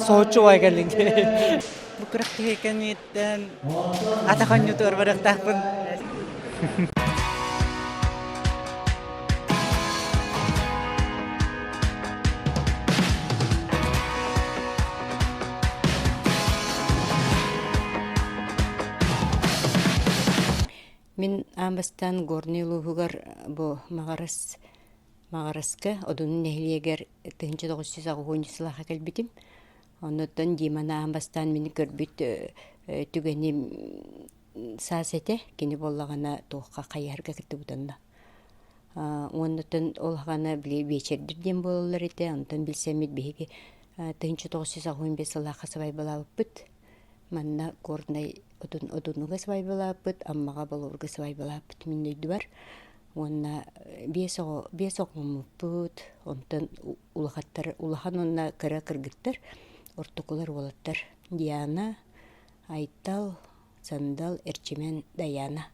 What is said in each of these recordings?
Соһуччу уай кэллиҥ. Бу күрэхтэһии кэнниттэн атах оонньуутугар барыахтаахпын. Мин аан бастаан Горнай улууһугар бу Маҕарас Маҕараска Одуну нэһилиэгэр 1980 сылаха кэлбитим. Оннуттан Диманы аан бастаан мин көрбүт түгэним саас этэ. Кини буоллаҕына туохха хайыһарга кыттыбыт онно. Уоннуттан ол аҕана били биэчэрдир диэн буолаллар этэ. Онтон билсэммит биһиги 1985 сыллаахха сыбайбалаабыппыт. Манна Горнай Одунуга свадьбалаабыт, Аммаҕа Болуурга свадьбалаабыт мин дойдубар. Уонна биэс оҕо биэс оҕоммуппут, онтон улахаттар улахан уонна кыра кыргыттар, ортокулар уолаттар Диана, Айтал, Сандал, Эрчимэн, Даяна.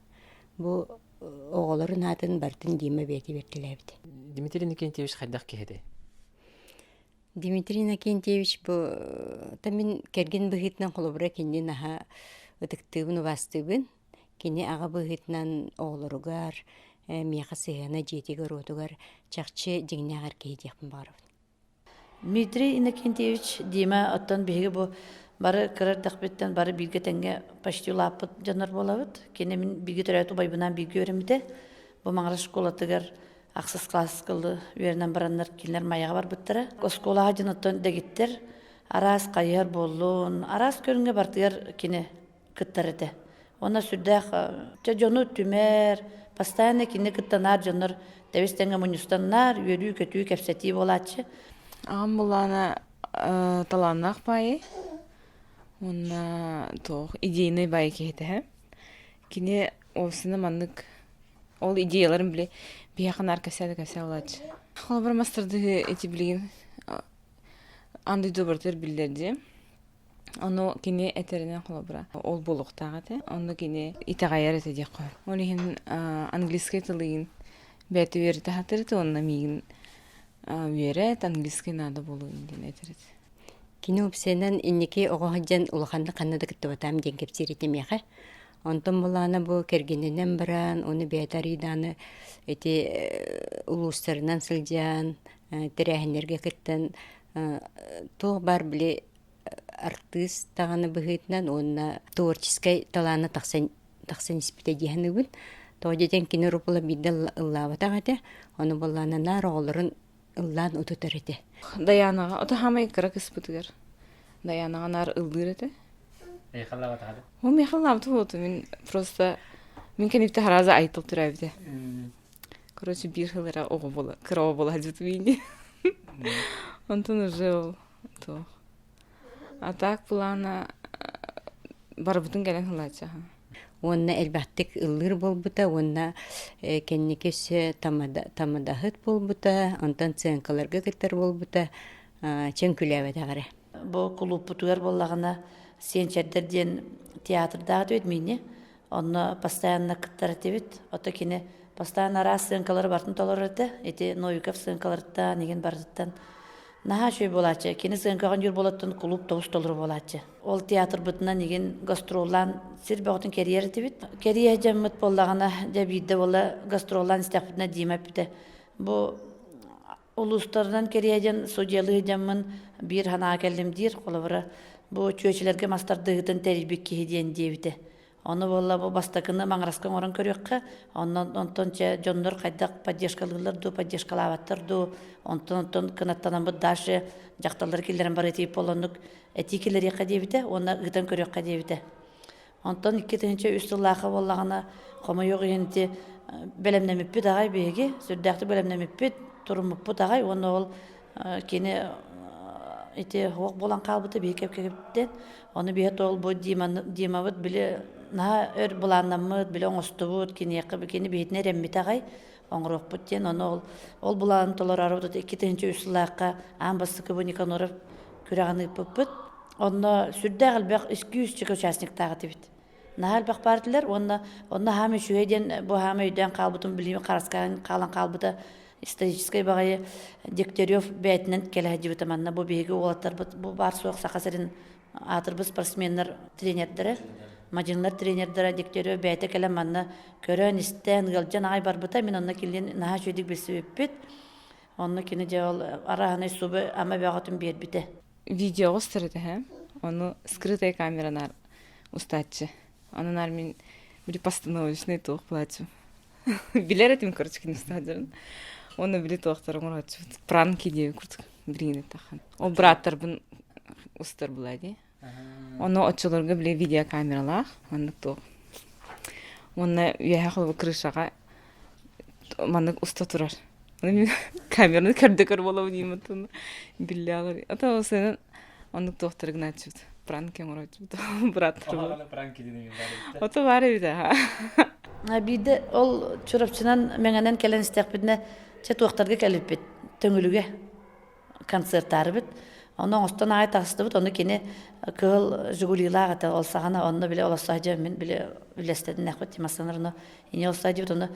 Бу оҕолорун аатын барытын Дима бэйэтэ бэртэлээбит. Дмитрий Иннокентьевич хайдах киһи этэй? Дмитрий Иннокентьевич бу та мин кэргэн быһыытынан холобура кинини наһаа ытыктыыбын, убаастыыбын. Кини аҕа быһыытынан оҕолоругар, миэхэ сыһыана дьиэтигэр-уотугар чахчы дьиҥнээх эр киһи диэхпин баҕарабын. Дмитрий Иннокентьевич Дима оттон биһиги бу бары кыра эрдэхпиттэн бары бииргэ тэҥҥэ почти улааппыт дьоннор буолабыт. Кини мин бииргэ төрөөт убайбынаан бииргэ үөрэммитэ. Бу Маҥырас школатыгар ахсыс класска үөрэнэн бараннар кинилэр Майаҕа барбыттара. Оскуолаҕа дьон оттон дэгиттэр араас хайыһар буоллун, араас көрүҥҥэ бартыгар кини кыттар этэ. Уонна сүрдээх чэ дьону түмэр, постоянно кини кытта наар дьоннор тэбис тэҥҥэ мунньустаннар, үөрүү-көтүү, кэпсэтии буолааччы. Аҕам булаана талааннаах баайы уонна туох идейный баайы киһитэ. Кини уопсайынан маннык Ол идеяларын били биһиэхэ наар кэсээ да кэсээ буолааччы. Холобура мастардыһы ити билигин аан дойду барытыгар биллэр дии. Ону кини этэринэн холобура ол буолуохтаах этэ. Онно кини итэҕэйэр этэ диэххэ. Ол иһин английскай тылыгын бэйэтэ үөрэтэ сатыыр этэ уонна миигин үөрэт английскай наада буолуон диэн этэр этэ. Кини уопсайынан инники оҕо сылдьан улаханнык ханна да кыттыбатаам диэн кэпсиир этэ миэхэ. Онтон былаана бу кэргэнинэн баран, ону бэйэтэ арыйдааны ити улуустарынан сылдьан, тэрээһиннэргэ кыттан туох баар били артыыс даҕаны быһыытынан уонна творческай талаана тахсан тахсан испитэ дии саныыбын. Тоҕо диэтэн кини уруккула биирдэ ыллаабатах этэ. Ону буоллаҕына наар оҕолорун ыллаан утутар этэ. Дайаанаҕа ото хаамай кыра кыспытыгар Дайаанаҕа наар ыллыыр этэ. Михаллаабатаҕа Ол Михаллаабыта буолуо мин просто мин кэнниттэ хараза айтыл төрөөбүтэ. Короче, биир сыл эрэ оҕо буола, кыра оҕо буола сылдьыбытым ини. Онтон уже ол туох. А так плана барыбытын кэлэн сылааччы Уонна элбэхтик ыллыыр буолбута уонна кэнники өссө тамадаһыт буолбута, онтон сценкаларга кыттар буолбута, чөҥкүлээбэтэх эрэ. Бу кулууппутугар буоллаҕына Сиэнчэрдэр диэн театрдаах этибит миини. Онно постоянно кыттар этибит. Ото кини постоянно араас сценкалары барытын толорор этэ. Ити Новиков сценкаларыттан, игин барытыттан наһаа үчүгэй буолааччы. Кини сценкаҕа оонньуур буолаттан кулууп тобус толору буолааччы. Ол театрбытынан игин гастроллаан сир бөҕөтүн кэрийэр этибит. Кэрийэ дьаммыт буоллаҕына, дьэ биирдэ буола гастроллаан истэхпитинэ Дима эппитэ. Бу улуустарынан кэрийэ дьон судьялыы дьаммын биир санаа кэллим диир. Холобура, бу чүөчүлэргэ мас тардыһыытын тэрийбит киһи диэн диэбитэ. Ону буолла бу бастакыны Маҥыраска оҥорон көрүөххэ, онон онтон чэ дьоннор хайдах поддержкалыыллар дуу, поддержкалаабаттар дуу, онтон онтон кынаттанаммыт дальше дьахталлары киллэрэн барытыы буоланнык этии киллэриэххэ диэбитэ уонна ыытан көрүөххэ диэбитэ. Онтон 2003 сыллаахха буоллаҕына, хомойуох иһин ити бэлэмнэммиппит аҕай биһиги, сүрдээхтик бэлэмнэммиппит, туруммуппут аҕай уонна ол кини ити суох буолан хаалбыта биһи кэпкэбиттэн. Ону биһи ол бу Димабыт били наһаа өр былааннаммыт, били оҥостубут, киниэхэ кини биһитинэ эрэммит аҕай оҥоруохпут диэн. Ону ол ол былаанын толороорубут 2003 сыллаахха аан бастакы бу Никаноров күрэҕин ыыппыппыт. Онно сүрдээх элбэх 200 участниктаах этибит. Наһаа элбэх баар этилэр уонна онно хаам үчүгэй диэн бу хаам өйдөөн хаалбытым билиим хараскаан хаалан хаалбыта. Историческай баҕайы Дегтярев бэйэтинэн кэлэ сылдьыбыта манна бу биһиги уолаттарбыт бу баар суох Саха сирин аатырбыт спортсменнар тренердэрэ мадьыннар тренердэрэ Дегтярев бэйэтэ кэлэн манна көрөн-истэн ыалдьан аҕай барбыта мин онно килин наһаа үчүгэйдик билсибиппит онно кини дьэ ол арааһынай субу ама бөҕөтүн биэрбитэ Видеоҕа устар этэ һэ. Ону скрытая камеранаар устааччы. Онон мин били постановочный туох плачу. Билэр этим, короче, кини устаадьарын. Оны били туохтар оҥорооччубут. Пранки диэби курдук билигин эттэххин. Ол бырааттарбын устар була дии. Ону оччолорго били видеокамералаах, маннык туох. Уонна үөһэ холобур крышаҕа маннык уста турар. Камераны көрдө көр буолабын дииммин биллэҕэр. Ата сенен оннук туохтары гынааччыбыт. Пранки оҥорооччубут. Бырааттар. Ото баар эбит аха. Биирдэ ол Чурапчынан Мэҥэнэн кэлэн истэхпитинэ чэ туохтарга кэлиппит Төҥүлүгэ концертаарыбыт. Ону оҥостон аҕай таҕыстыбыт, ону кини кыһыл Жигулилаах этэ ол саҕана онно били олоссоһдьа мин били үллэстэтиннэхпит тимассанар ону ини олоссоһдьубут ону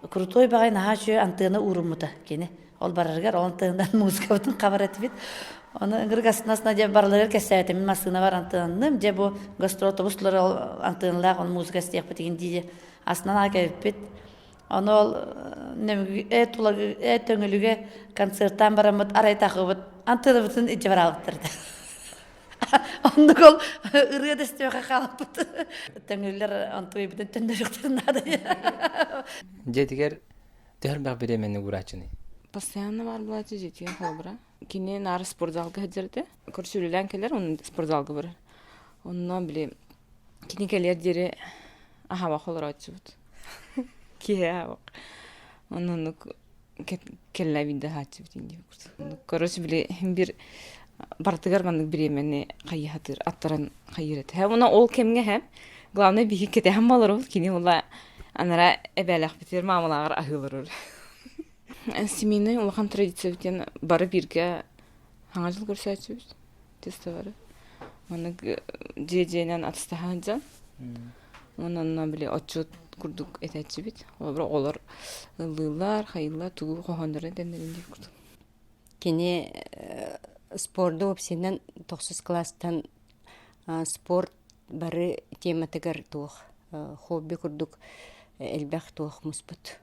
крутой баҕай наһаа үчүгэй антыана ууруммута кини ол барарыгар ол антыанан музыкабытын хабар этибит ону ыҥырык астына дьэ барыларыгар кэссээтим мин массыынабар антыанным дьэ бу гастрол тобус-толору ол антыаналаах ол музыка истиэхпит дии астынан аҕай кэбиппит Ону ол нөмүгү тулагы төҥүлүгэ концертаан бараммыт арай тахыбыт антыанабытын илдьэ бараабыттар этэ. Оннук ол ырыа да истиэхэ хаалбыт. Төҥүллэр онтуйбутун төннөрүөхтэрин наада. Дьиэтигэр төһө элбэх бириэмэни угурааччыный? Постоянно баар буолааччы дьиэтигэр холобура. Кини наар спортзалга сылдьар этэ. Көрсүлүлээн кэлэр, онно спортзалга барар. Онно били кини кэлиэр диэри аһабах олорооччубут. Киһи аһабах. Оннук кэллэ биирдэ аһааччыбыт инди курдук. Короче, били бир барытыгар маннык бириэмэни хайыһатыр, аттаран хайыыр этэ. Уна ол кэмҥэ һэ, главное биһи кэтэһэн баларыбыт, кини ула анара эбээлэхпитигэр маамалааҕар аһыыларыр. Семейный улахан традиция диэн бары бииргэ хаҥа жыл көрсөөччүбүт. Тестовары. Маннык дьиэ-дьиэнэн атастаһа сылдьан. Онон били отчуот курдук этээччибит. Олор оҕолор ыллыыллар, хайыыллар, тугу хоһооннорун этэннэрин диир курдук. Кини спорду общинан тохсус класстан спорт бары тематыгар туох хобби курдук элбэх туох муспут.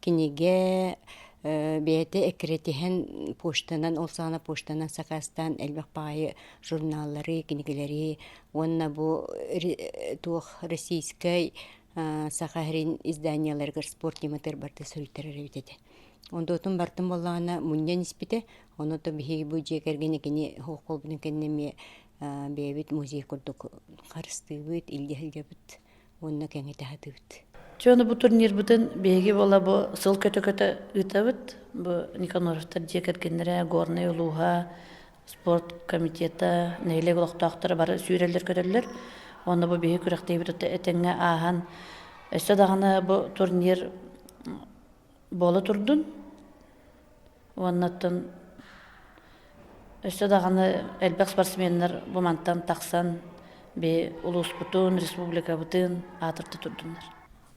Кинигэ бэйэтэ эккирэтиһэн почтанан, ол саҕана почтанан сакаастаан элбэх баҕайы журналлары, кинигэлэри уонна бу туох российскай Саха сирин изданиеларыгар спорт тематыгар барыта суруйтарар эбит этэ. Онтуотун бартын буоллаҕына мунньан испитэ, ону то биһиги бу дьиэ кэргэни кини суох буолбутун кэннэ эмиэ бэйэбит музей курдук харыстыыбыт, илдьэ сылдьабыт уонна кэҥэтэ сатыыбыт. Чэ, ону бу турнирбытын биһиги буола бу сыл көтө-көтө ыытабыт. Бу Никаноровтар дьиэ кэргэннэрэ, Горнай улууһа, спорт комитета, нэһилиэк олохтоохторо бары сүүрэллэр-көтөллөр. Уонна бу биһиги күрэхтэһиибит этэҥҥэ ааһан, өссө даҕаны бу турнир буола турдун. Уонна оттон өссө даҕаны элбэх спортсменнар бу мантан тахсан би улууспутун, республикабытын аатырда турдуннар.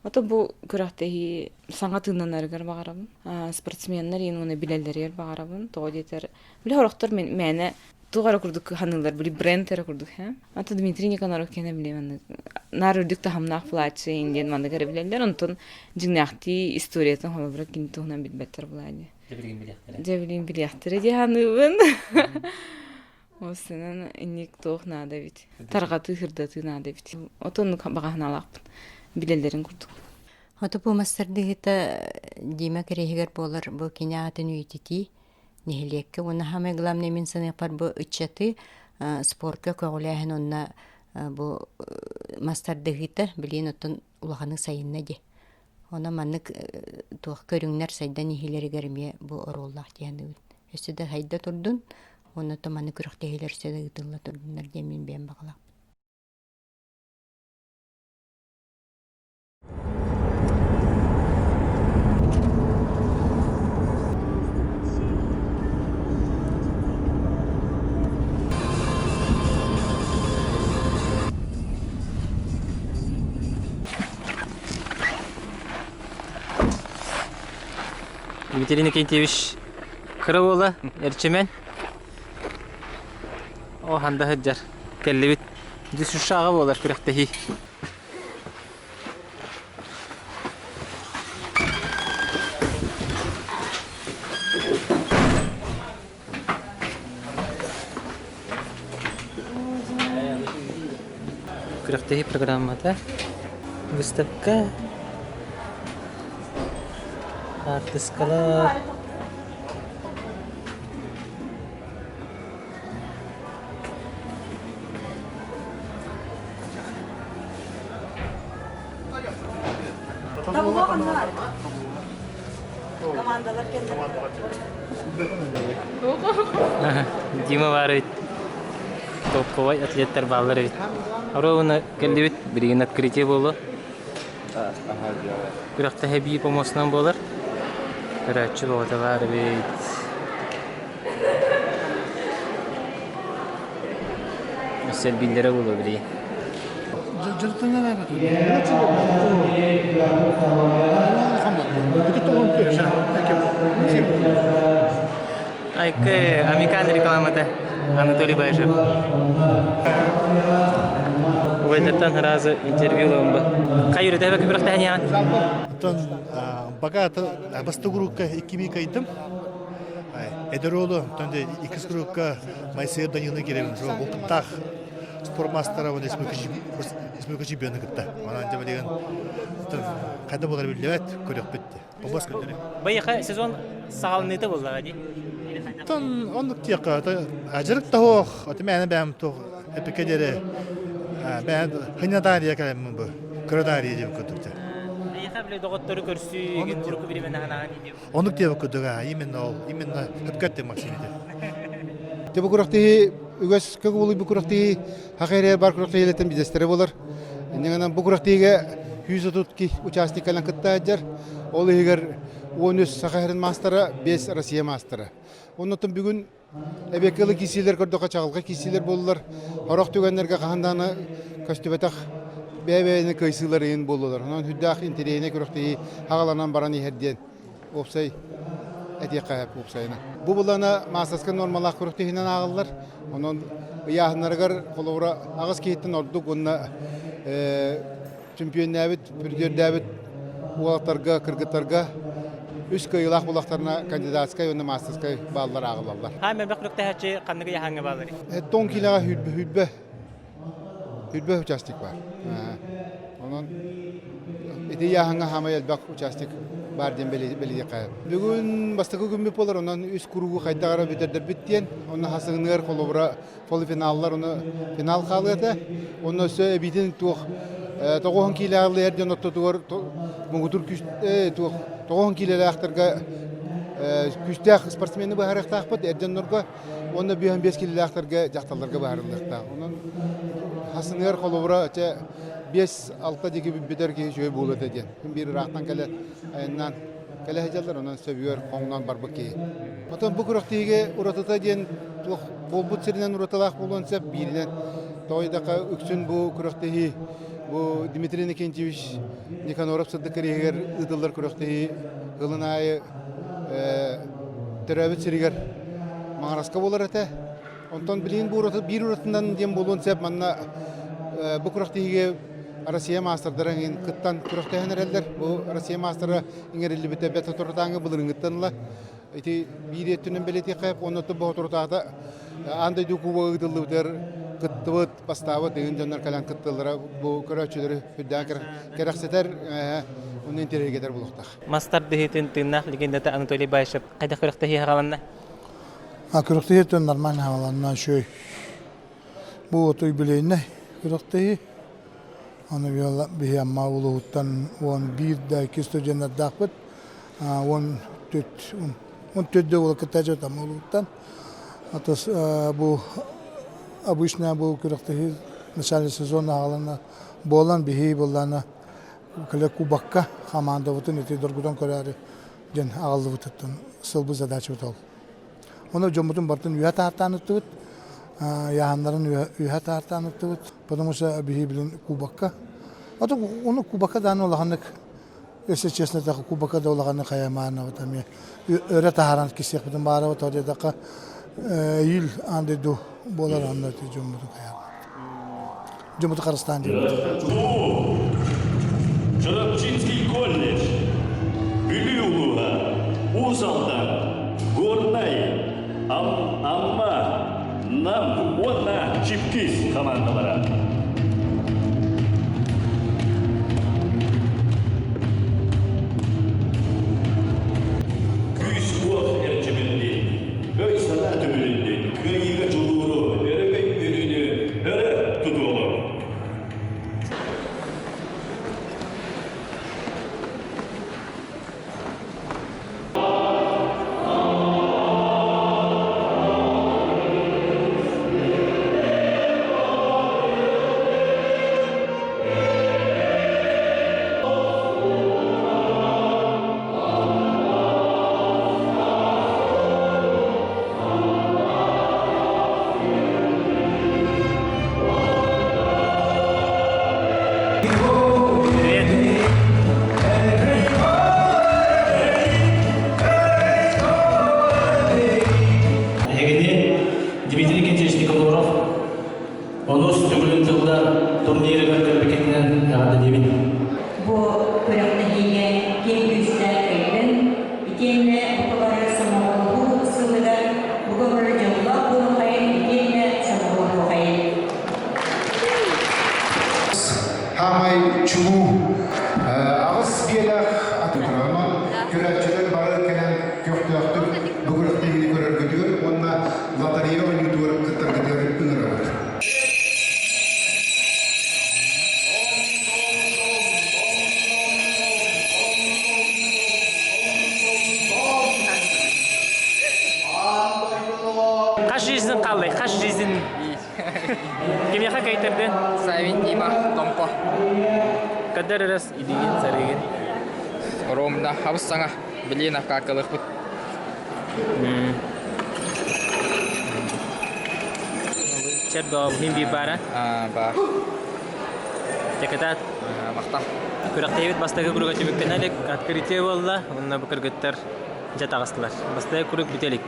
Ото бу күрэхтэһии саҥа тыыннанарыгар баҕарабын. Спортсменнар иин уонна билэллэригэр баҕарабын. Тоҕо диэтэр, били сорохтор мин мээнэ туох эрэ курдук ханыылар, били бренд эрэ курдук һэ. Ата Дмитрий Никаноров кэнэ били маннык наар үрдүк таһымнаах плачы диэн маннык эрэ билэллэр. Онтон дьиҥнээхтии историятын холобура кини туһунан билбэттэр булаа дии. Дьэ билигин билиэхтэрэ. Дьэ билигин билиэхтэрэ дии саныыбын. Осынан инник туох наада эбит. Тарҕатыы, сырдатыы наада эбит. Отоннук баҕа санаалаахпын. Билэллэрин курдук. Хоту бу мастардыһыта Дима кэриэһигэр буолар бу кини аатын үйэтитии нэһилиэккэ уонна самое главное мин саныахпар бу ыччаты спортка көҕүлээһин уонна бу мастардыһыыта билигин оттон улаханнык сайынна дии. Онон маннык туох көрүҥнэр сайдан иһиилэригэр эмиэ бу оруоллаах дии саныыбын. Өссө да сайда турдун, уонна то маннык күрэхтэһиилэр өссө да ыытылла турдуннар диэн мин бэйэм баҕалаахпын. Дмитрий Никитьевич кыра уола Эрчимэн О ханда сылдьар кэллибит. Дьүсүшаҕа буолар күрэхтэһии. Күрэхтэһии программата выставка хаартыскалар Дима баар эбит. Топовай атлеттар бааллар эбит. Оруобуна кэллибит, билигин открытие буолуо. Күрэхтэһэ биир помостунан буолар. Көрөөччү бөҕөтө баар эбит. Өссө элбииллэрэ буолуо билигин. Айкы, Амикан рекламата Анатолий Баишев. Убайдартан сразу интервью ылабын ба. Хай үрүтэ күрэхтэһэн Оттон пока бастакы группа икки кайдым. Эдэр уолу, оттон иккис группа Моисеев Данилы кирэбин. Опыттаах спорт мастера республика чемпионы кытта. Онон дьэ билигин хайда буолар биллибэт, көрүөхпүт. Побос көрдөрү. Байыха сезон саҕаланыыта буоллаҕа дии. Оттон оннук диэххэ, дьарык да суох, аты мээнэ бэйэм туох эпикэ диэри бэйэм хынньатаарыйа кэлэммин бу, көрө диэбит курдук дьэ. Эйиэхэ били доҕоттору көрсүү, урукку бириэмэни санааҕын диэбит. Оннук диэбит курдук, именно ол, именно өпкөттүм Максим ити. Те бу күрэхтэһии үгэс көк бу күрэхтэһии хаха эрэ бар күрэхтэһиилэртэн биирдэстэрэ буолар. Инньэ бу күрэхтэһиигэ 132 участник кэлэн кытта сылдьар. Ол иһигэр 13 Саха сирин маастара, 5 Россия маастара. Оннуттан бүгүн эбиэккэ киирсиилэр көрдөххө чаҕылхай киирсиилэр буоллулар. Сорох түгэннэргэ хаһан даҕаны көстүбэтэх бэйэ-бэйэни кыайсыылар иһин буоллулар. Онон сүрдээх интэриэһинэй күрэхтэһии хаҕаланан баран иһэр диэн уопсай этиэххэ сөп уопсайынан. Бу былаана маастарскай нуормалаах күрэхтэһиинэн ааҕыллар. Онон ыйааһыннарыгар холобура аҕыс киһиттэн ордук уонна чемпионнээбит, призердээбит уолаттарга, кыргыттарга үс кыайыылаах буоллахтарына кандидатскай уонна мастерскай бааллар ааҕыллаллар. Хаан элбэх күрэхтэһээччи ханнык ыйааһыҥҥа баалларый? Тоҥ киилэҕэ сүүрбэ сүүрбэ участок баар. Онон ити ыйааһыҥҥа хаамай элбэх участок баар диэн бэлиэтиэххэ. Бүгүн бастакы күммүт буолар, онон үс куругу хайдах эрэ бүтэрдэрбит диэн, онно хасыгыныгар холобура полуфиналлар, ону финал хаалыа этэ. Онно өссө эбиитин туох тоҕуһун киилэҕэр диэн оттотугар муҥутуур күүс туох тоҕуһун киилэлээхтэргэ күүстээх спортсмены быһаарыахтаахпыт эр дьоннорго уонна 55 киилэлээхтэргэ дьахталларга быһаарыллыахтаах. Онон хасыныгар холобура чэ 5-6 диэки бүтэр киһи үчүгэй буолуо этэ диэн. Ким биир ыраахтан кэлэ айаннаан кэлэ сылдьаллар, онон сөбүгэр хоҥнон барбыт киһи. Оттон бу күрэхтэһиигэ уратыта диэн туох буолбут сиринэн уратылаах буолуон сөп бииринэн тоҕо диэтэххэ үксүн бу күрэхтэһии бу Дмитрий Иннокентьевич Никаноров сырдык кэриэһигэр ыытыллар күрэхтэһии ылын аайы төрөөбүт сиригэр Маҥараска буолар этэ. Онтон билигин бу ураты биир уратынан диэн буолуон сөп манна бу күрэхтэһиигэ Россия маастардара эҥин кыттан күрэхтэһэн эрэллэр. Бу Россия маастара иҥэриллибитэ бэрт соторутааҥҥы былырыыҥҥыттан ыла ити биир өттүнэн бэлиэтиэххэ уонна бу соторутааҕыта аан дойду кубога ыытыллыбытыгар кыттыбыт, бастаабыт ыгын дьоннор кэлэн кыттыллара бу көрөөччүлэри үрдээн кэрэхсэтэр, онно интэриэһиргэтэр буолуохтаах. Мас тардыһыытын тыыннаах легендата Анатолий Баишев хайдах күрэхтэһии хааланна? Күрэхтэһииттэн нормально хааланна үчүгэй. Бу оту юбилейнай күрэхтэһии. Аны биһи Амма улууһуттан 11 да 2 студеннардаахпыт. 14 14 да уола кыттааччы Амма улууһуттан. Атас бу обычно бу күрэхтэһии начальный сезон аҕалана буолан биһи буоллаана кэлэ кубокка хамаандабытын ити доргутан көрөөрү диэн аҕаллыбытыттан сылбы задачабыт ол. Ону дьоммутун барытын үөһэ таартаан ыттыбыт, яһаннарын үөһэ таартаан ыттыбыт, потому что биһи билин кубокка. Ото ону кубокка дааны улаханнык. Если честно, так кубокка да улаханы хайамаанабыт эмиэ өрө таһааран кисиэхпитин баарабыт ол диэтэххэ июль аан дойду буолар онно дьоммутун хайаабыт. Дьоммуту харыстаан диэбит. Чурапчинский колледж, Бүлүү улууһа, Уус Алдан, Горнай, Амма, Нам уонна Чипкис хамаандалара. Күүс-уох эрчимирдин, өй-санаа түмүлүннүн, кыайыыга дьулууру, өрөгөй үөрүүнү өрө тутуоҕуҥ! Эһигини Дмитрий Кентьевич Николоров онус төгүлүн тыллар турнирыгар көрбүккүтүнэн эҕэрдэлиибин. Бу күрэхтэһиигэ киэҥ күүстээх өйдөн, итиэннэ бука бары сомоҕолоһуу сылыгар бука бары дьоллоох буолуоххайын итиэннэ сомоҕолоһуоххайын. Хаамай чулуу аҕыс биэлээх Онон көрөөччүлэр бары кэлэн көхтөөхтүк бу күрэхтэһиини көрөргүтүгэр уонна лотерея оонньуутугар кыттаргытыгар ыҥырабыт. Хас жизнь қалай? Хас жизнь Кимиэхэ кэйтэрдин? Савин Дима Томпо. Каддар эрес илигин сарыгын. Ромна хабыс саҥа билиэн аккааккалыахпыт. Чер баҕа би баара. Баар. Текетат. Махтал. Күрэхтэһиибит бастакы круга түмүктэнэ илик, открытие буолла, уонна бу кыргыттар дьэ таҕыстылар. Бастакы круг бүтэ илик.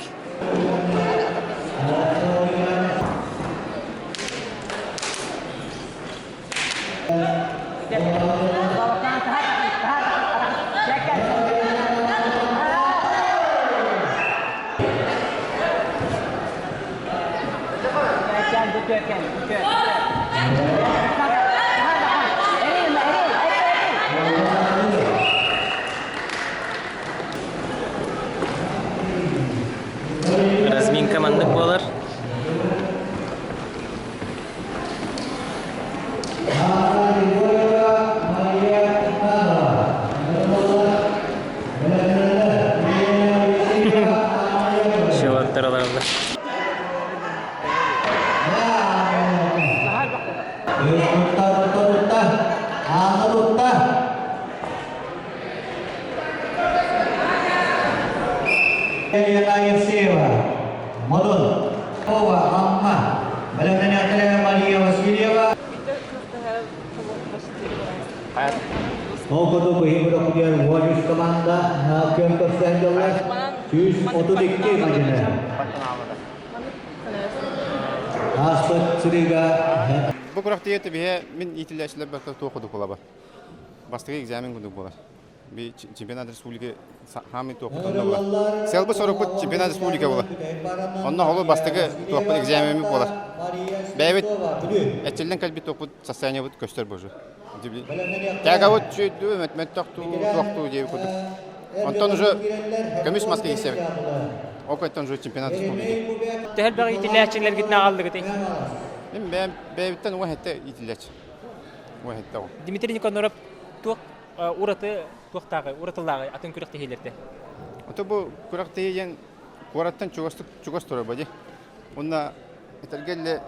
Разминка маннык буолар. Шеваттар аларалар. Елена Модун, Ова, Амма, Валентина Мария Васильева. Ол курдук быһыы бөлөхтүгэр 13 команда күөн көрсөн дьоллор 132 мадьыны. Ааспыт сырыыга Бу күрэхтэһиитэ биһэ мин иитиллээччилэр барыта туох курдук буолаба. Бастакы экзамен курдук буолар. Би чемпионат республики хаамый туохпут онно буолар. Сыалбыт сорукпут чемпионат республика буолар. Онно холу бастакы туохпут экзаменмит буолар. Бэйэбит эчиллэн кэлбит туохпут состояниебыт көстөр божу. Тягабыт чүйдүү, мөттөхтүү, туохтуу диэби курдук. Онтон уже көмүс маска киирсэбит. Ол көттөн уже чемпионат республики. Төһө элбэх иитиллээччилэргитин аҕаллыгытый? Мин бэйэм бэйэбиттэн уон сэттэ иитиллээччи. Уон сэттэ оҕо. Дмитрий Никоноров туох ураты туохтааҕый, уратылааҕый атын күрэхтэһиилэртэн? Ото бу күрэхтэһии диэн куораттан чугастык чугас турар бади. Уонна этэргэ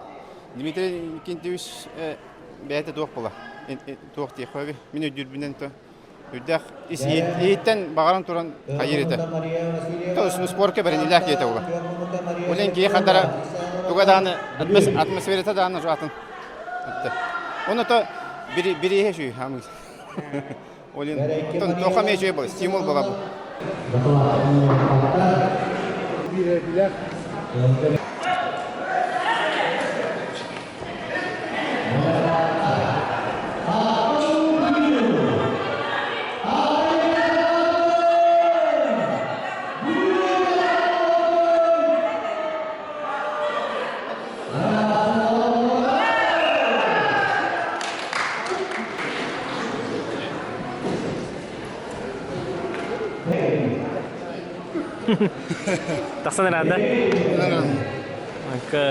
Дмитрий Никитич бэйэтэ туох була туох диэххэ мин өйдүүрбүнэн то үрдээх ис иһиттэн баҕаран туран хайыр этэ. То спорка бэриниилээх киһи этэ була. Ол киһи хадара туга даҕаны атмосферата даҕаны атын. Оны то бирииһэ шүй хамый. Ол иһин тоха эмиэ үчүгэй буолар, стимул буолар бу. Тахсан эранда. Анка.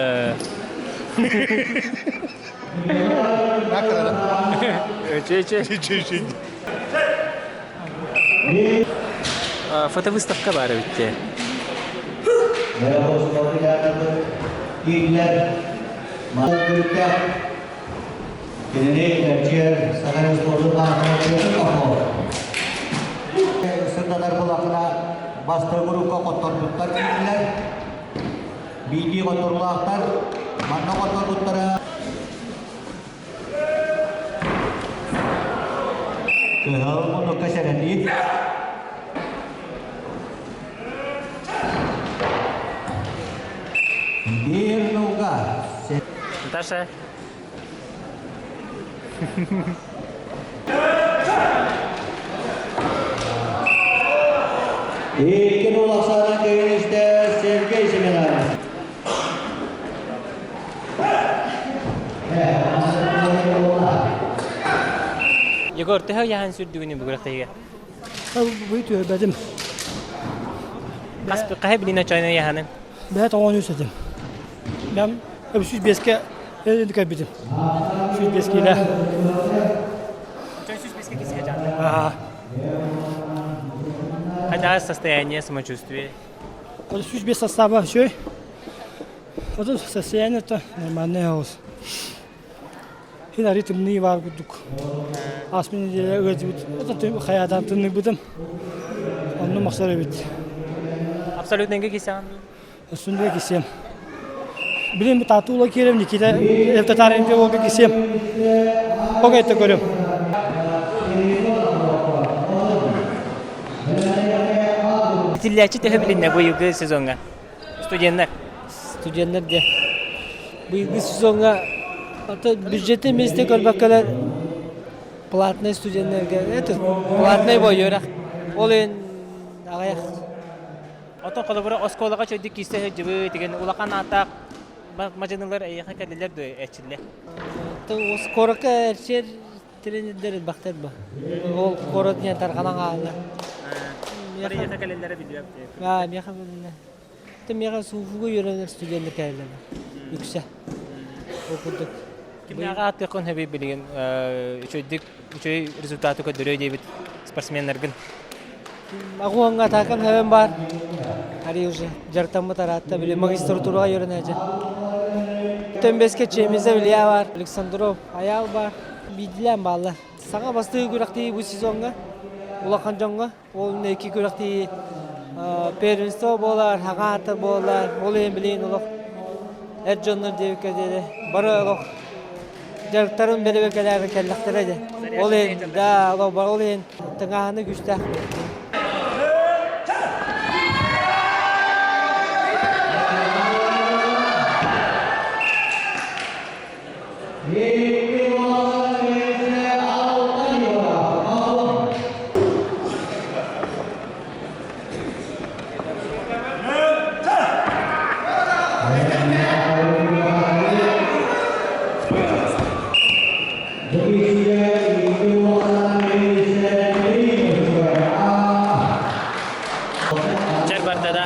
Че че. Че Фотовыставка баар эбит Кинини эрчийэр Саха спордун Сырдатар булакына бастыҥ группа хотторбуттар киирдилэр. Биирдии хотторуулаахтар манна хотторбуттара Кыһыл муннукка сэрэтии. Биир нуга. Наташа. Икки улахсаана кэйинистэ Сергей Семенов. Егор, төһө яһан сүрдүгүнү бүгүрэх Бу түһэрбэтим. Хаһы билина чайна яһанын? Бэт оҕону үсэтим. Мен 105-ке кэлбитим. 105 киилэ. 105 кисе Хотя состояние, самочувствие? 105 состава все. Вот состояние это нормальное хаос. Хин тымныы баар курдук. Ааспыт нэдиэлэ ыалдьыбыт. Оттон хайаатаан тымныйбытым. Онно махсар эбит. Абсолютно кисэҕин Өссүндэ кисиэм. Билин татуула киирем Никита Евтатаренко уолга кисиэм. Ога это көрөм. Итиллээччи төһө билиннэ быйылгы сезоҥҥа? Студеннар. Студеннар де. Быйылгы сезоҥҥа ото бюджеты вместе көрбөккөлөр платный студеннерге это платный бойуурах. Ол эн аҕыйах. Отон холобура оскуолаҕа чөйдүк киирсэ сылдьыбыт деген улахан ааттаах мадьынылар эйиэхэ кэллилэр дуо эрчиллэ? Куоракка эрчийэр тренердэр элбэхтэр ба. Ол куорат диэн тарҕанан хаалла. Миэхэ кэлэллэрэ билбэт. Аа, миэхэ билиннэ. Ты миэхэ СУФУга үөрэнэр студеннар кэлэллэр. Үксэ. Ол курдук. Кимнээҕи ааттыаххын сөбүй билигин үчүгэйдик үчүгэй результаты көрдөрүө диэбит спортсменнаргын? Агуоҥҥа атаакам хэбэн баар. Ари уже дьарыктаммыт араатта били магистратураҕа үөрэнээччи. Төмбеске Чемиза Илья бар, Александров Аял бар. Биирдилээн бааллар. Саҥа бастыгы күрэхтэһии бу сезоҥҥа улахан дьоҥҥо ол икки күрэхтэһии первенство буолар, хаҥа аата буолар. Ол иһин билигин олох эр дьоннор диэбиккэ диэри бары олох дьарыктарын бэрэбиэркэлээри кэллэхтэрэ дии. Ол иһин да ол иһин тыҥааһыны күүстээх. Чэр барда да?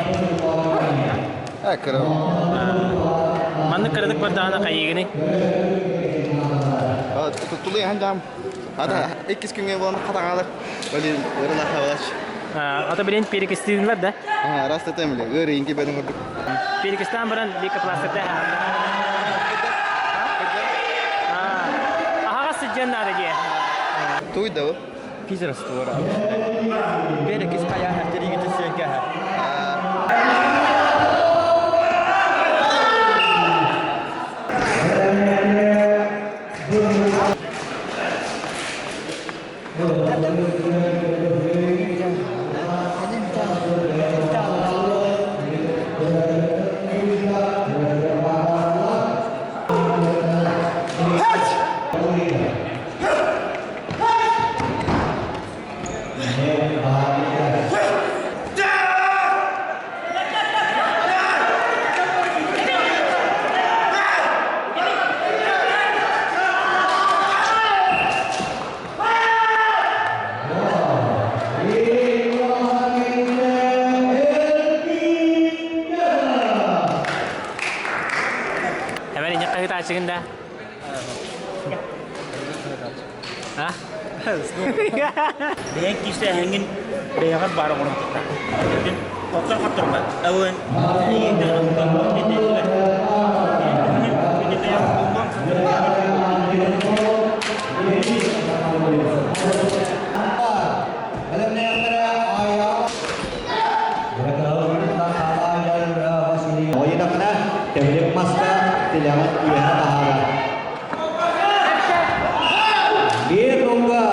Кыра. Маннык кыратык бардаҕына хайыыгыный? Тулуйан дам. Ата иккис күҥҥэ буолан хатаҕалар. Блин, ырылаха балач. Ата билин перекрестилинлар да? Раз тетем биле. Ыр инки бедин курдук. Перекрестан баран лейкопластырда. Аһаҕас сылдьан наада дии. Туй да Питер створа. Перекис хайаһар теригити сиэкэһэр. Hemen инньэ хаһыытааччыгын да? А? Бэйэҥ киирсээһиҥҥин бэйэҕэр баар оҥорон тутта. Хоттор-хотторбат. Ылын, Ойдахына тэбилик маска тилэҕин үөһэ таһаарар. Биир рунга.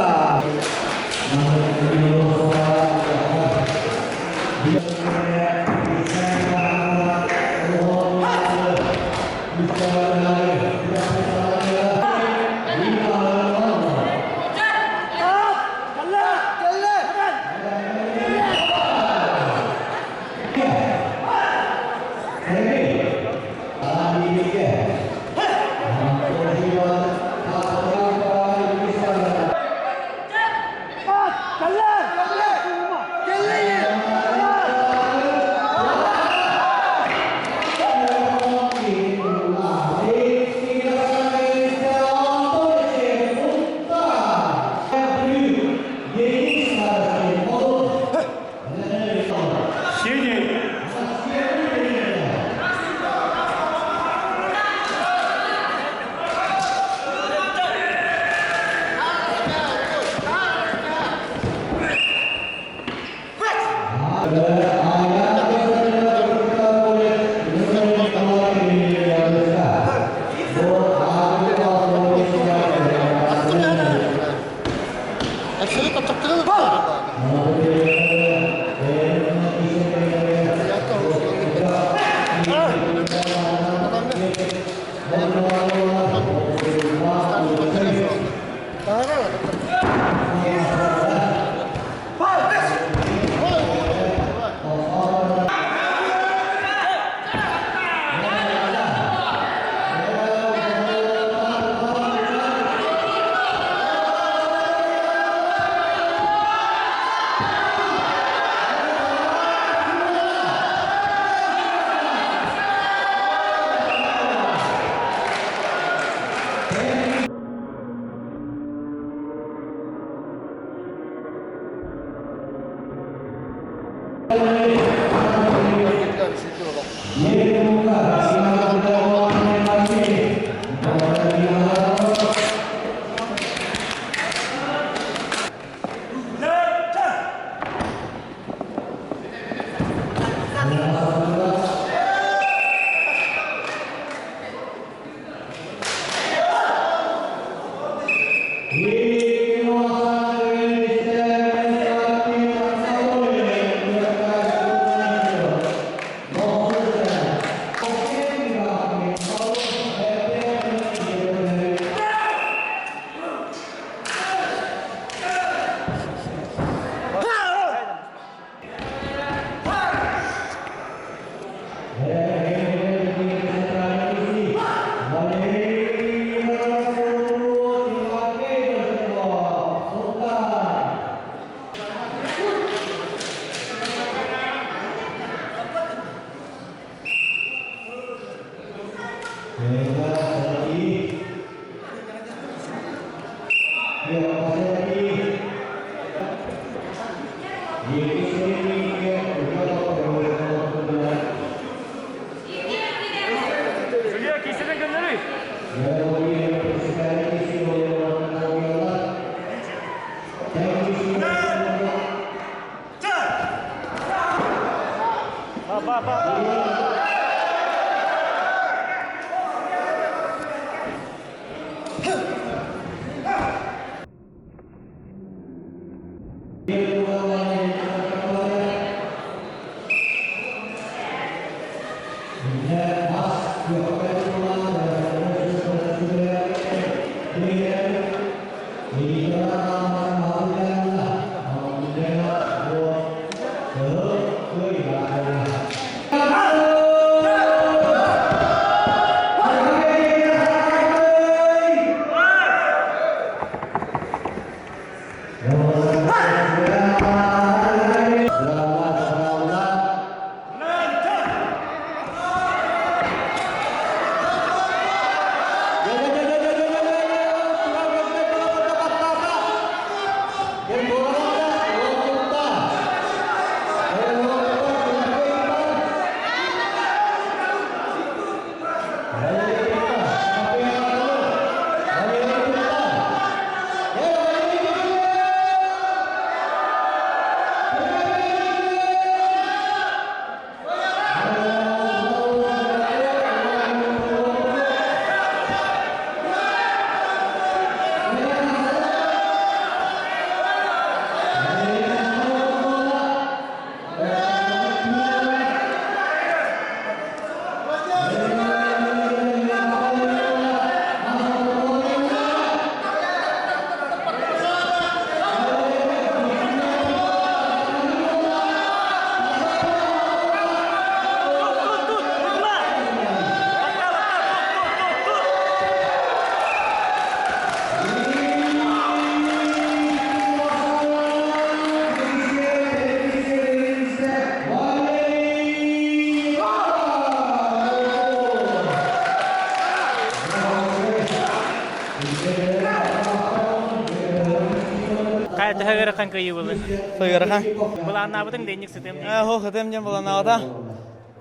Хайа төһө ыарахан кыайыы буолла? Ыарахан. Былааннаабытыҥ да инник сытым дии. Оо, хытым диэн былааннаабата.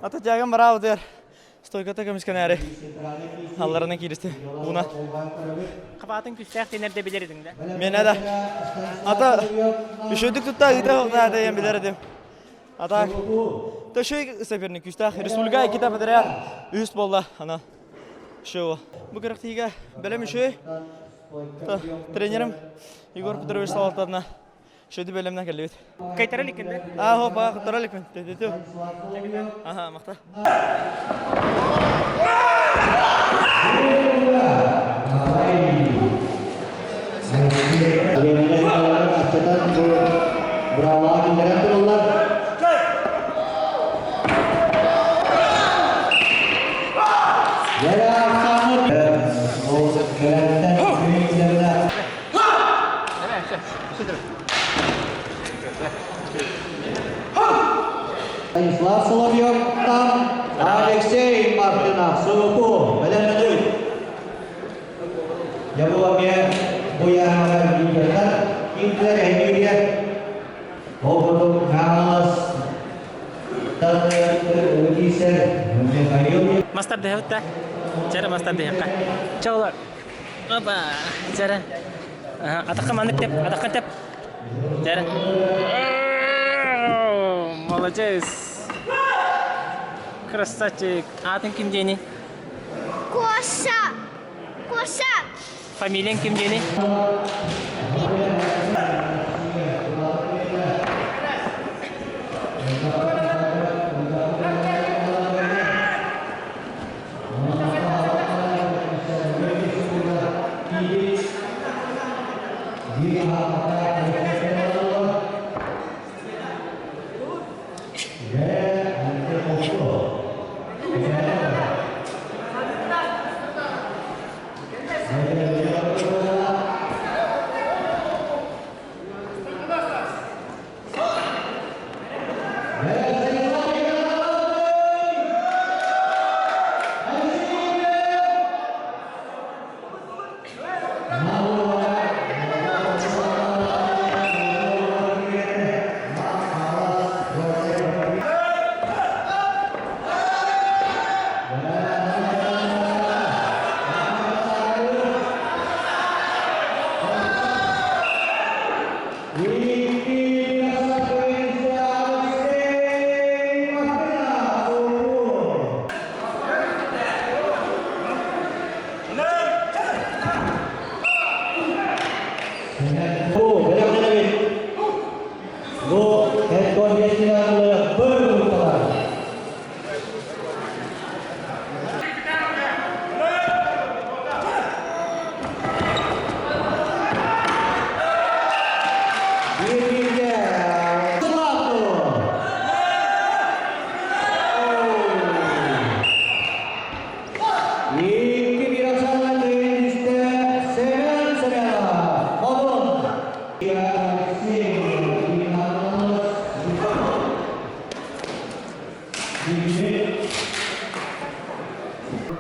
Ата тягам бараабытыгар стойката көмүскэнээри алларынан кииристи ууна. Хапаатын күстээх тиэнэрдэ билэр этиҥ да? Мен да. Ата үчүгдүк тутта ыыта хоқтаата диэн билэр этим. Ата төшөй соперник күстээх республика иккитэ подряд үс буолла ана. Үшөө. Бу күрэхтиигэ бэлэм үшөө. Тренерим Егор Петрович салалтатына Шөді бөлемнен келлибит. Кайтара иликкин да? Аа, хопа, кыттара иликпин. Тетету. Аха, махта. Станислав Соловьевтан Алексей Мартынов Сулуку бэлэмнэнүү. Дьэ бу яһаҕа лидердар киирдилэр эһиилгэ ол курдук Хаҥалас киирсэр Михаил Мастар дэһэбит да? Чэрэ мастар дэһэххэ. Чэ Опа, чэрэ. Атахха маннык тэп, атахха тэп. Чэрэ. Молодец. Красавчик. Аатыҥ ким диэний? Коша. Коша. Фамилияң ким диэний?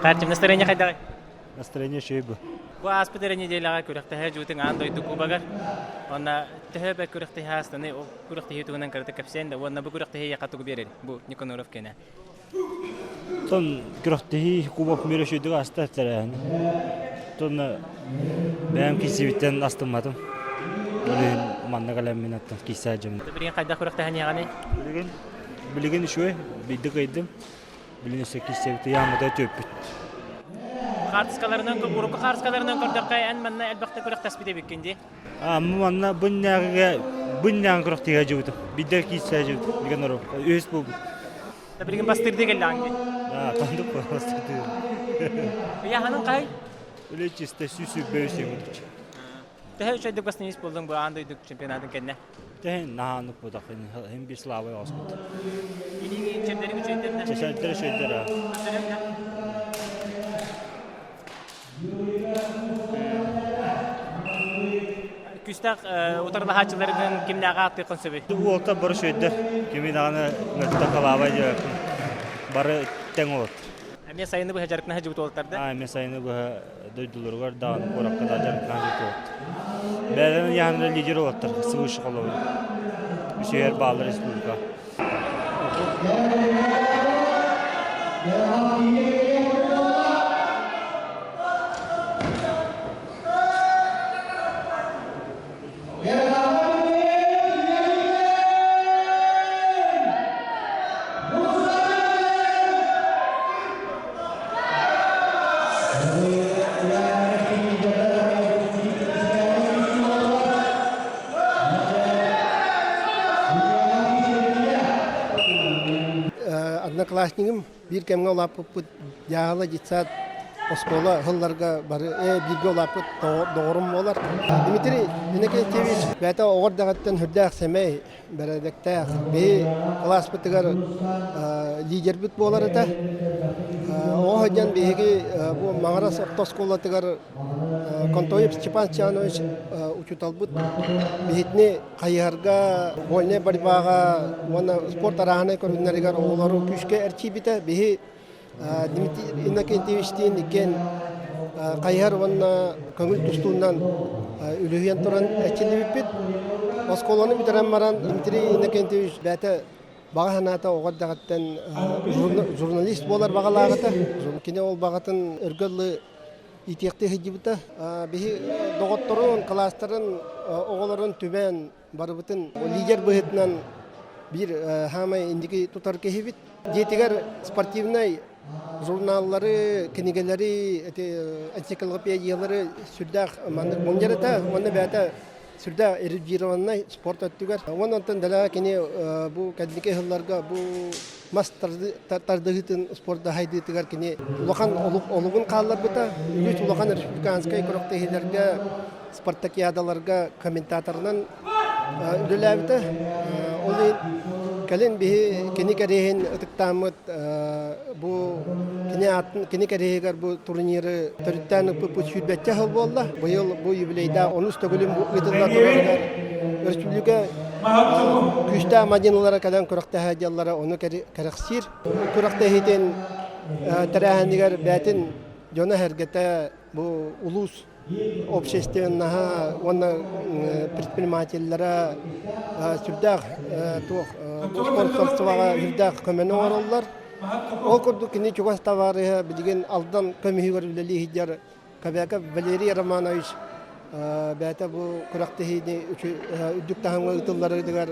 Картим настроение хайдаҕый? Настроение үчүгэй бу. Бу ааспыт эрэ неделяҕа күрэхтэһэ дьуутуҥ аан дойду кубогар. Онно төһө бэ күрэхтэһии аастаны, ол күрэхтэһии туһунан кыратык кэпсээн да, уонна бу күрэхтэһии яха тугу биэрэр? Бу Никаноров кэнэ. Тон күрэхтэһии кубок мира үчүгэйдик ааста тэрээһин. Тон бэйэм киирсибиттэн астымматым. Ол иһин манна кэлэммин оттон киирсэ дьым. Билигин хайдах күрэхтэһэн Билигин билигин үчүгэй, биирдэ кыайдым. Билин өссө киирсэбит ыйааммыта түөппүт. Хаартыскаларынан, урукку хаартыскаларынан көрдөххө, эн манна элбэхтэ күрэхтэспит эбиккин дии. А, манна быннааҕыга быннааҕы күрэхтигэ дьыбытым. Бидде киирсэ дьыбыт. Билген ору. Үһүс буолбут. Билигин бастырды келлаң дии. А, тандык бастырды. Ыйааһынын қай? Үле чисто сүүсү бөйүс еңгүдүч. Төһө үчүгэйдик бастыҥ буоллуҥ бу аан дойду чемпионатын кэннэ? Тэһин наһааннык буотах хин бир славай оспут. Илиҥи чемдерин үчүгэйдэр Чэчэлдэр үчүгэйдэр. Күстэх утарылаһааччыларгын кимнээҕи ааттыаххын сөбүй? Уолта бары үчүгэйдэр. Кими даҕаны мөлтөх кылаабай диэбэппин. Бары тэҥ олот. Эмиэ сайыны быһа дьарыктана сылдьыбыт уолаттар да? Аа, эмиэ сайыны быһа дойдуларыгар даҕаны куоракка да дьарыктана сылдьыбыт уолаттар. Бэйэлэрин ыйааһыннара лидер уолаттар, свыше холобур. Үсүһэр бааллар республика. Одноклассникым биир кэмҥэ улааппыппыт дьааһыла детсад оскуола ыһылларга бары бииргэ улааппыт доҕорум буолар. Дмитрий Иннокентьевич бэйэтэ оҕо эрдэҕиттэн сүрдээх сэмэй, бэрээдэктээх. Биһи кылааспытыгар лидербит буолар этэ. Оҕо сылдьан биһиги бу Маҥырас орто оскуолатыгар Контоев Степан Степанович учууталбыт биһитини хайыһарга, вольнай борьбаҕа уонна спорт арааһынай көрүҥнэригэр оҕолору күүскэ эрчийбитэ. Биһи Дмитрий Иннокентьевичтиин иккиэн хайыһар уонна көҥүл тустуунан үлүһүйэн туран эрчиллибиппит. Оскуоланы бүтэрэн баран Дмитрий Иннокентьевич бэйэтэ баҕа санаата оҕо эрдэҕиттэн журналист буолар баҕалаах этэ. Кини ол баҕатын өргө дылы иитиэхтии сылдьыбыта. Биһи доҕотторун, кылаастарын оҕолорун түмэн барыбытын лидер быһыытынан биир хаамай инники тутар киһибит. Дьиэтигэр спортивнай журналлары, кинигэлэри, энциклопедиялары сүрдээх маннык мунньар этэ уонна бэйэтэ сүрдээх эрудированнай спорт өттүгэр. Уонна онтон дэлэҕэ кини бу кэнники сылларга бу мас тардыһыытын спорда сайдыытыгар кини улахан олугун хаалларбыта. Үгүс улахан республиканскай күрэхтэһиилэргэ, спартакиадаларга комментаторынан үлэлээбитэ. Ол иһин кэлин биһи кини кэриэһин ытыктааммыт бу кини аатын кини кэриэһигэр бу турниры төрүттээн ыппыппыт сүүрбэччэ сыл буолла. Быйыл бу юбилейдаах онус төгүлүн бу ыытылла турарыгар өрөспүүбүлүкэ күүстээх мадьынылара кэлэн күрэхтэһэ дьаллара ону кэрэхсиир. Күрэхтэһиитин тэрээһинигэр бэйэтин дьоно-сэргэтэ бу улуус общественноһа уонна предпринимателлэрэ сүрдээх туох спонсорствоҕа сүрдээх көмөнү оҥороллор. Ол курдук кини чугас табаарыһа билигин Алдан көмүһүгэр үлэлии сылдьар Кобяков Валерий Романович бэйэтэ бу күрэхтэһиини үрдүк таһымҥа ыытылларыгар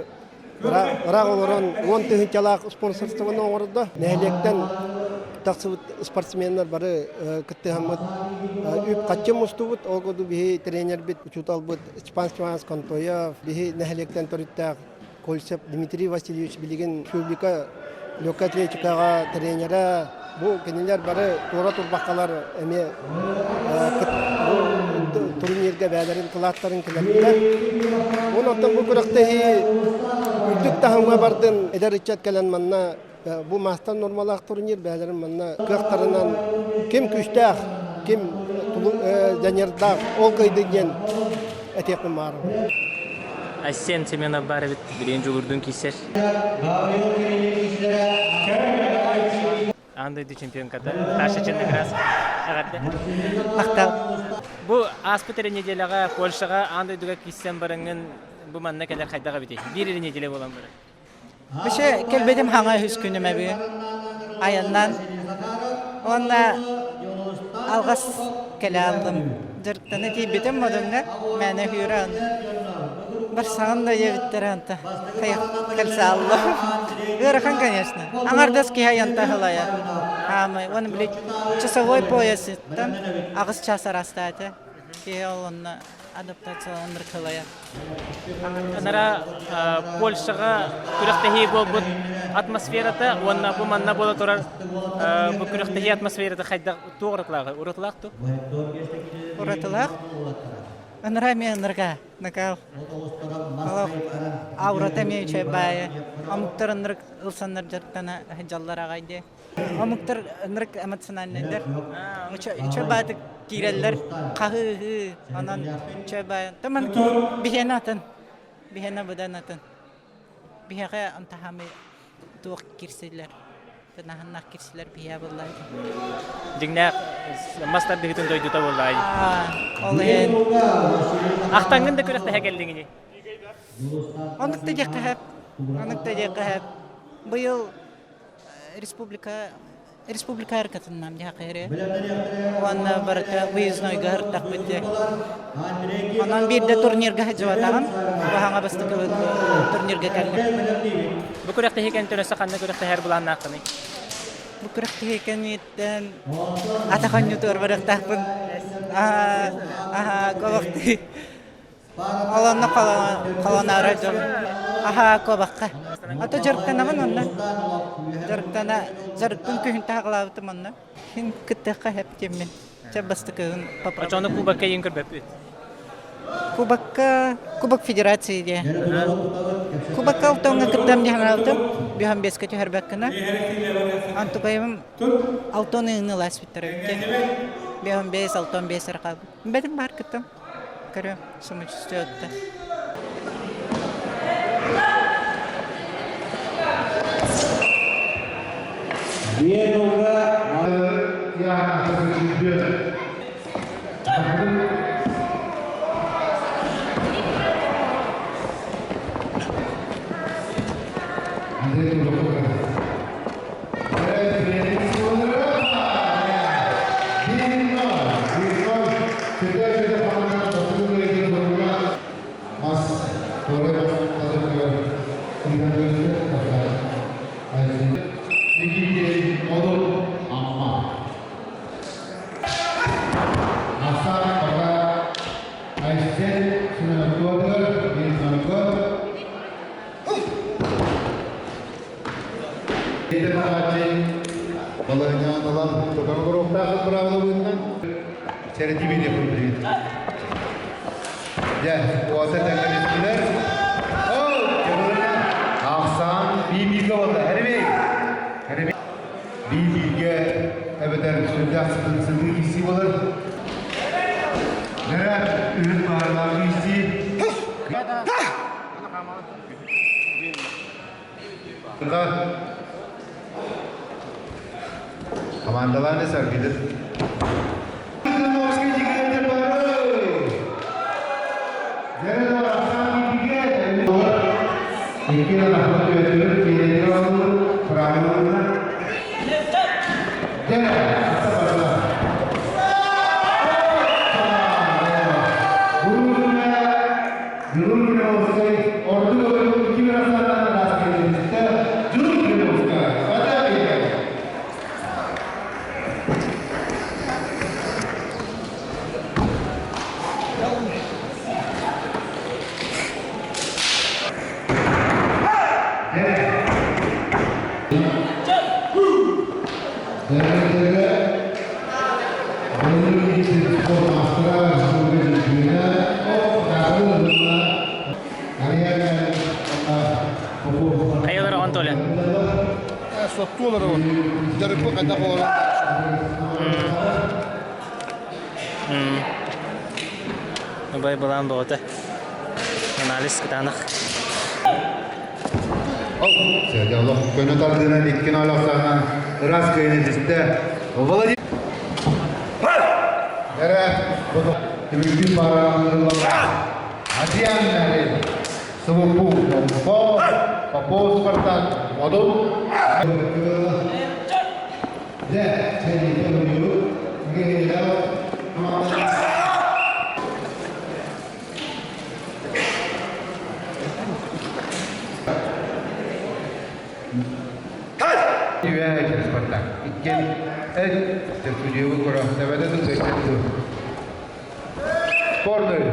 ыраах олорон уон тыһыынчалаах спонсорствоны оҥордо. Нэһилиэктэн тахсыбыт спортсменнар бары кыттыһаммыт үп-харчы мустубут. Ол курдук биһи тренербит, учууталбыт Степан Степанович Контоев, биһи нэһилиэктэн төрүттээх Кольцев Дмитрий Васильевич билигин республика легкой атлетикаҕа тренерэ. Бу кинилэр бары туора турбаккалар эмиэ бу турнирга бэйэлэрин кылааттарын киллэрбиттэр. Онон бу күрэхтэһии үрдүк таһымҥа бардын эдэр ыччат кэлэн манна бу маастар нормалаах турнир бэйэлэрин манна кыахтарынан ким күүстээх, ким дьаныардаах ол кыайды диэн этиэхпин баҕарабын. Айсен Семенов баар эбит, билигин дьулуурдуун киирсэр. Аан дойду чемпионката Таша Чернограс эҕэрдэ. Махтал. Бу ааспыт эрэ неделяҕа Польшаҕа аан дойдуга киирсэн бараҥҥын бу манна кэлэр хайдах эбитий? Биир эрэ неделя буолан баран. Вообще кэлбитим хаҥа үһүс күнүм эбии. Айаннан. Уонна алҕас кэлэ алдым. Дьарыктана тиийбитим модуҥҥа мээнэ үһүөрэ барсаҕын да диэбиттэрэ онто кэлсэ аллым. Ыарахан, конечно. Аҥардас киһи айанта аһылайар. Хаамай. Уонна били часовой поясыттан 8 час араастаата. Киһи ол онно адаптацияланар кылайар. Анара Польшаҕа күрэхтэһии буолбут атмосферата уонна бу манна буола турар бу күрэхтэһии атмосферата хайдах туох уратылааҕый? Уратылаах дуо? Уратылаах. Ыныраа эмиэ ынырга накал. Олох аурата эмиэ үчүгэй баайы. Омуктар ынырык ылсаннар дьарыктана сылдьаллар аҕай дии. Омуктар ынырык эмоциональнайдар. Үчүгэй баайдык киирэллэр, хаһыы-ыһыы, онон үчүгэй баайы. Таман биһиэнэ атын, биһиэнэ быдан атын. Биһиэхэ антахамы туох кирсилэр, тынаһыннах кирсилэр биһиэ буоллаа. Дьиҥнээх мас тардыһыытын дойдута буоллаа. Ол иһин. Ахтаҥҥын да күрэхтэһэ кэллиҥ ини? Оннук да диэххэ сөп. Оннук да диэххэ сөп. Быйыл республика республика аркатыннам дьаакыыры уонна барыта выезднойга ыртахпыт дии. Онон биирдэ турнирга сылдьыбатаҕым. Баһаҥа бастакы турнирга кэллим. Бу күрэхтэһии кэнниттэн өссө ханна күрэхтэһэр былааннааххыный? Бу күрэхтэһии кэнниттэн атах оонньуутугар барыахтаахпын. Аха, кобахтыы. Ол онно холоноорой дьон аһаа куобахха. Ото дьарыктанабын онно. Дьарыктана дьарыкпын күһүн таһаҕалаабытым онно. Хин кыттыахха сөп диэммин. Чэ бастакыгын попробуй. Очону кубокка иин көрбөппүт. Кубокка Кубок Федерации диye. Кубокка алтоҥҥа кыттам дьаһанаабытым. Бүһэн бэскэ түһэрбэккина. Антукайым алтон ыыны ласпиттар эбитте. Бүһэн бэс, алтон бэс архабыт. Бэтим бар кыттым. Көрүөм, самочувствие отта. Балаһыанньаҕын ылан тутан олоруохтааххыт быраабылабыынан сэрэтии биэриэхпит билигин. Дьэ, уота тэҥнэбиттилэр. Ол, дьабырына ахсаан бии-бииргэ буолла. Эрибей! Эрибей! Бии-бииргэ эбэтэр сүрдээх сытыы киирсии буолар. Нэрэ үһүн баһарлаах киирсии. Командалааны саргыдыр. Хайалара он Толя? Соттуу олоробун. Дьарыкпын хайдах олорон Убай былаан боҕото. Анализ кытаанах. Олох көнө тардыынан икки ноль ахсаанынан ыраас кыайыыны түстэ. Владимир Эрэ түмүктүү паараланнырыллар. Адриан СВПУ Попов, Попов Спартак Модул. Дьэ, сэриитэ Үөһэ Спартак. Иккиэн судьуйу көрө тэбэтэ туту. Спорный.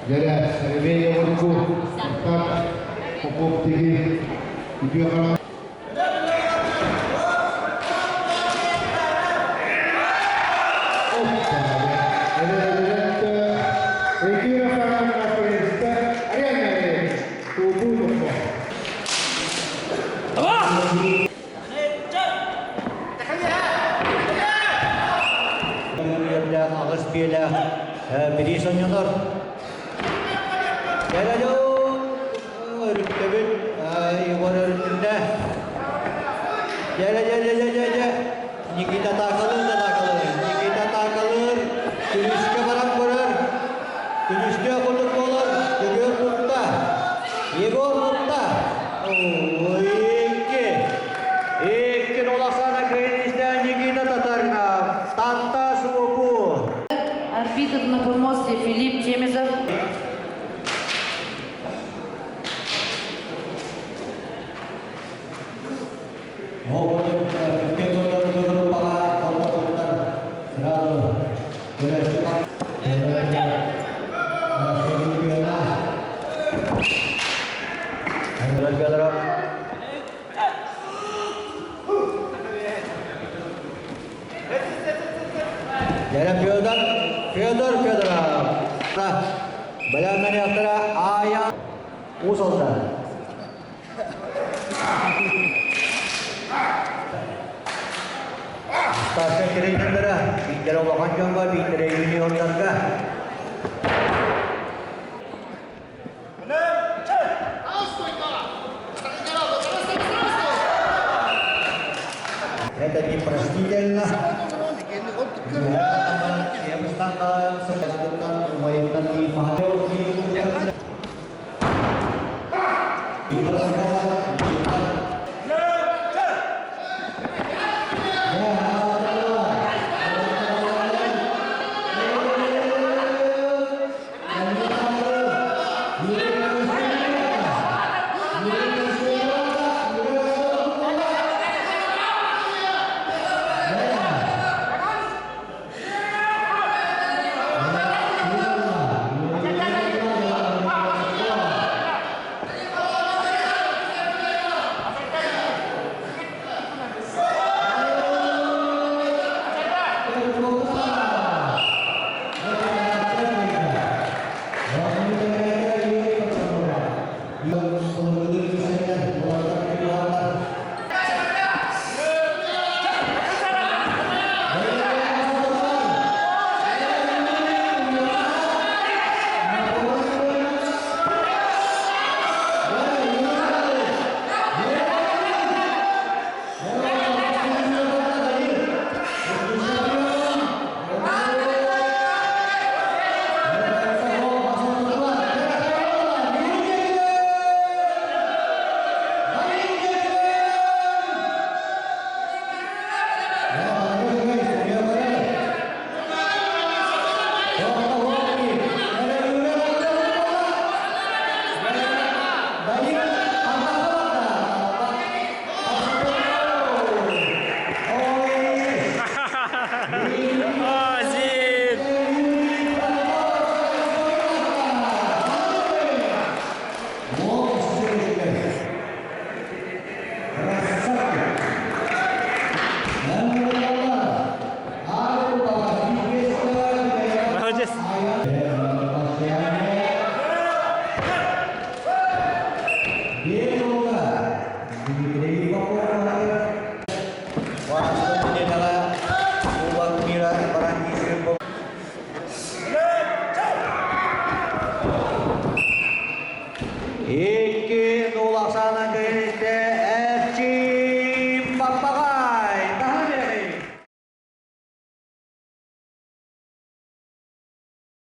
Дьэрэ, Сэргэй Егорку, Спартак, Попов Тиги, үтүө хара Аҕыс биэлээх бириис онньонор. Кэлэ өрүттэбит Егор өрүттүннэ. Дьэ, дьэ, дьэ, дьэ, дьэ, дьэ. Никита атаакалыыр, атаакалыыр. Никита атаакалыыр. Күлүүскэ баран көрөр. Күлүүскэ курдук буолар. Дьөгүөр тутта. Егор тутта. Икки. Икки Ноласана кыайын Никита Татаринов. Татта Суоку. Арбитр на помосте Филипп Чемезов. Федор, Федор Федоров. Бэлэмнэниэхтэрэ Аайа Уус Алдан. Старшай тренердэрэ биирдэрэ улахан дьоҥҥо, биирдэрэ юниордарга. Это непростительно.